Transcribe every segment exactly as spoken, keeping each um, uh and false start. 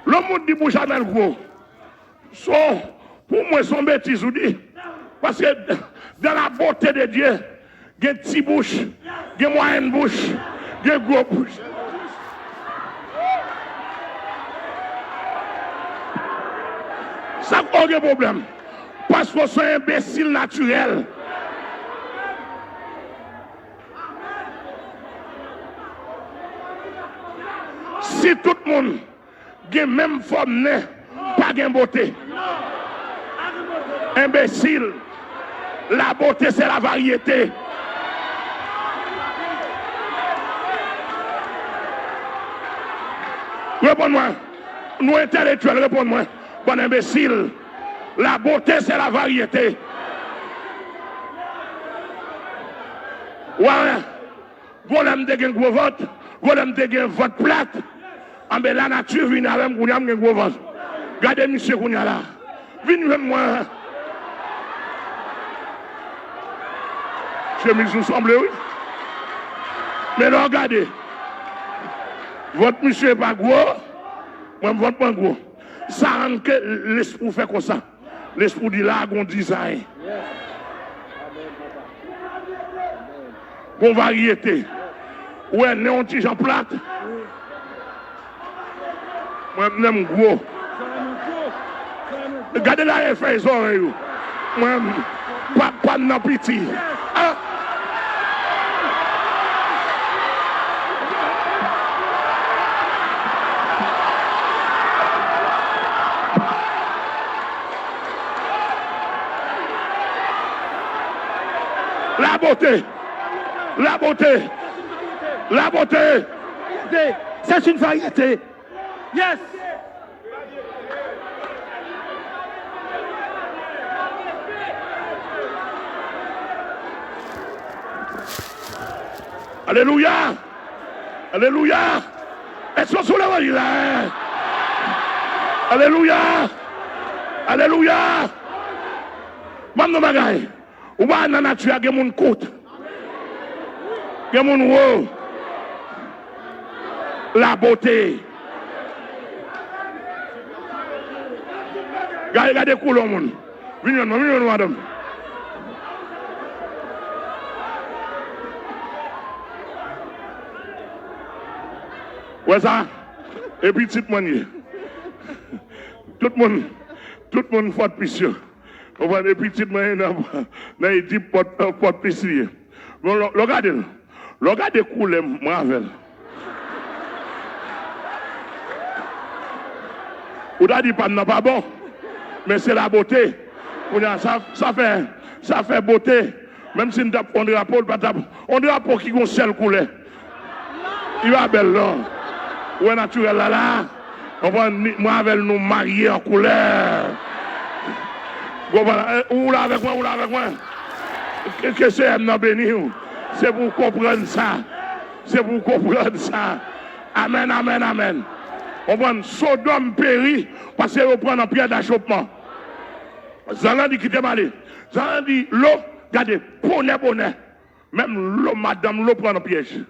Lè yon moun di bouch Amèl gwo, so, pou mwen, se yon betiz ou di. Paske dans la beauté de Dieu, gen ti bouch, gen mwayèn bouch, gen gwo bouch. Sa k fè w gen pwoblèm? Paske w se yon enbesil natirèl. Si tout moun gen menm fòm nen, pa gen bote. Enbesil. La beauté, c'est la variété. Reponn mwen. Nou entèlektyèl, reponn mwen. Bann enbesil. La beauté, c'est la variété. Wè, gon lè m te gen gwo vant, gon lè m te gen vant plat. Anben, lanati vini avè m, kounye a m gen gwo vant. Gade misye kounye a la. Vin jwenn mwen. Chemiz nou sanble, wi. Men lè w gade, vant misye pa gwo, mwen, vant mwen gwo. Sa rann ke lespri w fè konsa. Lespri w di la, gon dizay. Gon varyete. Ou wè, nen yon ti jan plat. Mwen, nen m gwo. Gade la, e fèy zòrèy ou. Mwen, pa, pa nan piti. Ah! La beauté. La beauté. La beauté. C'est une variété. Yes. Alelouya. Alelouya. Èske w sou levanjil la? Alelouya. Alelouya. Ban m yon bagay. Ou pa nan nati a, gen moun kout. Gen moun wo. La beauté. Gade, gade koulè yon moun. Vin jwenn mwen, vin jwenn mwen, madanm. Wè sa? E pitit mwen ye. Tout moun, tout moun fòt pis yo. Konprann? E pitit mwen ye nan, nan Edip pòt, pòt pis li ye. Bon, lè, lè w gade l, lè w gade koulè mwen avè l, ou ta di pa m nan pa bon, men se la bote. Kounye a, sa, sa fè, sa fè bote. Menm si n t ap fè yon drapo, l pa t ap yon drapo ki gon sèl koulè. Li pa bèl, non. Ou wè natirèl la, la. Konprann? Ni, mwen avè l, nou marye an koulè. Konprann? Eh, ou la avèk mwen, ou la avèk mwen. Ke, ke Senyè m nan beni w. Se pou w konprann sa. Se pou w konprann sa. Amèn, amèn, amèn. Konprann? Sodòm peri paske yo pran nan pyèj dachopman. Zan lan di, "Kite m ale." Zan lan di, "Lo, gade, bonè, bonè." Menm Lo, madanm Lo pran nan pyèj.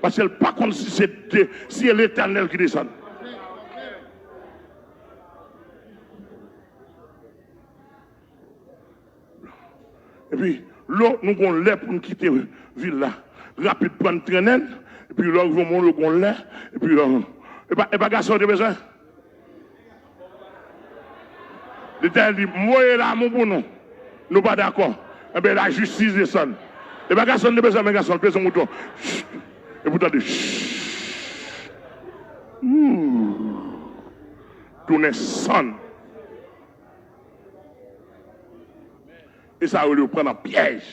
Paske l pa konn si se de, si se Letènèl ki desann. Epi, Lo, nou gon lè pou n kite vil la. Rapid pran n trennen l, epi lè w rive yon moman, Lo gon lè, epi lè, e pa, e pa gason yo te bezwen? Letènèl di, "M voye lanmou pou nou. Nou pa dakò. Enben, lajistis desann." E pa gason te bezwen, men gason te bezwen mouton. Chut. E pou tande, chut. Ouh. Tounen sann. E sa yo rele yo pran nan pyèj.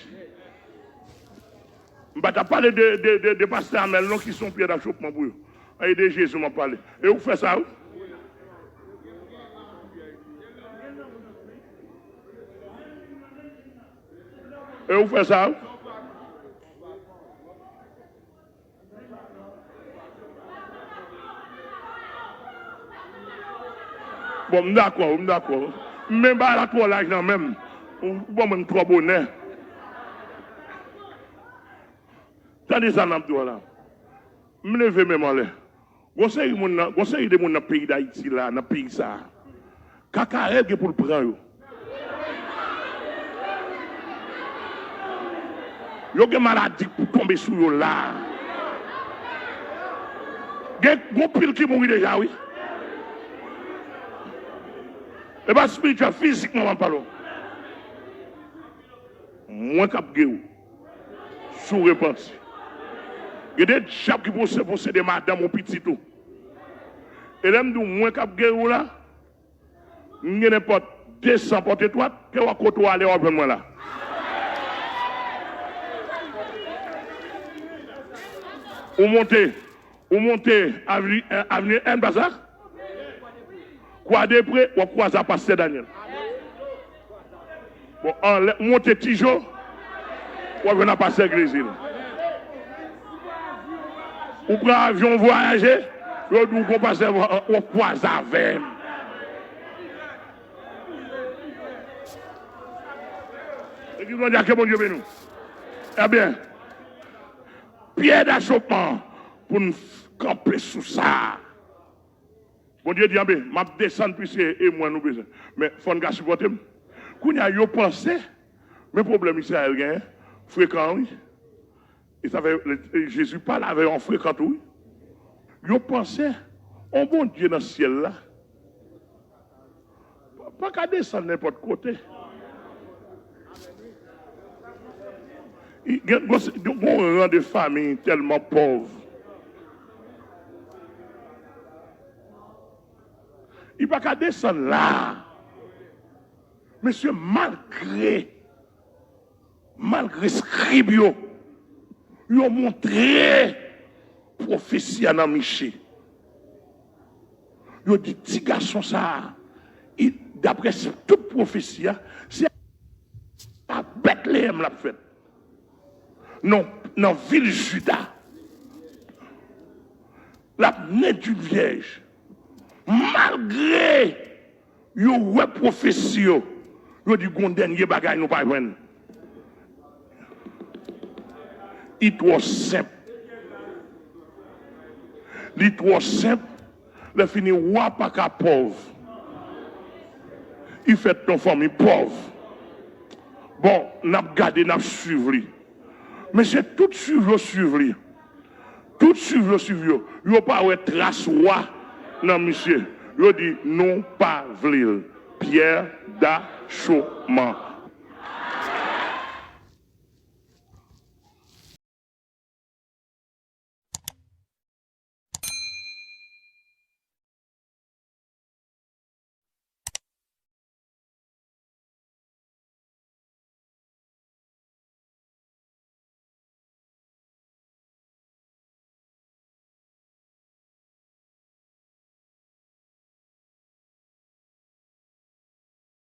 M pa t ap pale de, de, de, de pastè Amèl non, ki se yon pyèj dachopman pou yo. E de Jezi m ap pale. E ou k fè sa, wi. E ou k fè sa, wi. Bon, m dakò, m dakò. Men bagay la twò laj nan men m. Ou ban mwen twò bonè. Tande sa n ap di w la. M leve men m anlè. Gon seri moun nan, gon seri de moun nan peyi Dayiti la, nan peyi sa a, kaka rèl gen pou l pran yo. Yo gen maladi k pou tonbe sou yo la. Gen gon pil ki mouri deja, wi. E pa espirityèl, fizikman m ap pale w. Mwen k ap geri w. Si w repanti. Gen de dyab ki pose-, posede madanm ou, pitit ou. E lè m di w mwen k ap geri w la, m gen nenpòt de san pòt etwat, ke w a kote w ale, w ap jwenn mwen la. Ou monte, ou monte avni, eh, avni N, pa sa? Kwa Depre, w ap kwaze a pastè Daniel. Bon, anlè, ou monte Tijo, w ap jwenn a pastè Glezil. Ou pran avyon, w vwayaje, yo di w gon pastè, w ap kwaze avè m. Legliz Mondyal, ke Bondye beni w. Ebyen, pyè dachopman pou n kanpe sou sa. Bondye di, anben, m ap desann piske e mwen nou bezwen. Men fò n ka sipòte m. Kounye a, yo panse, men pwoblèm Izrayèl genyen, frekan, wi. E sa fè, e Jezi pale avè yo an frekan tou, wi. Yo panse, on Bondye nan syèl la, pa ka desann nenpòt kote. I gen, gon, gon ran de fanmi tèlman pòv. Li pa ka desann la. Mesye, malgre, malgre skrib yo, yo montre pwofesi a nan Miche. Yo di ti gason sa a, i, daprè s-, tout pwofesi a, se a Betleyèm l ap fèt. Non, nan vil Jida. L ap ne d'une vierge. Malgre yo wè pwofesi yo, yo di gon dènye bagay nou pa jwenn. Li twò senp. Li twò senp. Lè fini, wa pa ka pòv. Li fèt nan fanmi pòv. Bon, n ap gade, n ap swiv li. Mesye, tout swiv yo swiv li. Tout swiv yo swiv yo. Yo pa wè tras wa nan misye. Yo di, nou pa vle l. Pyè Dachoman.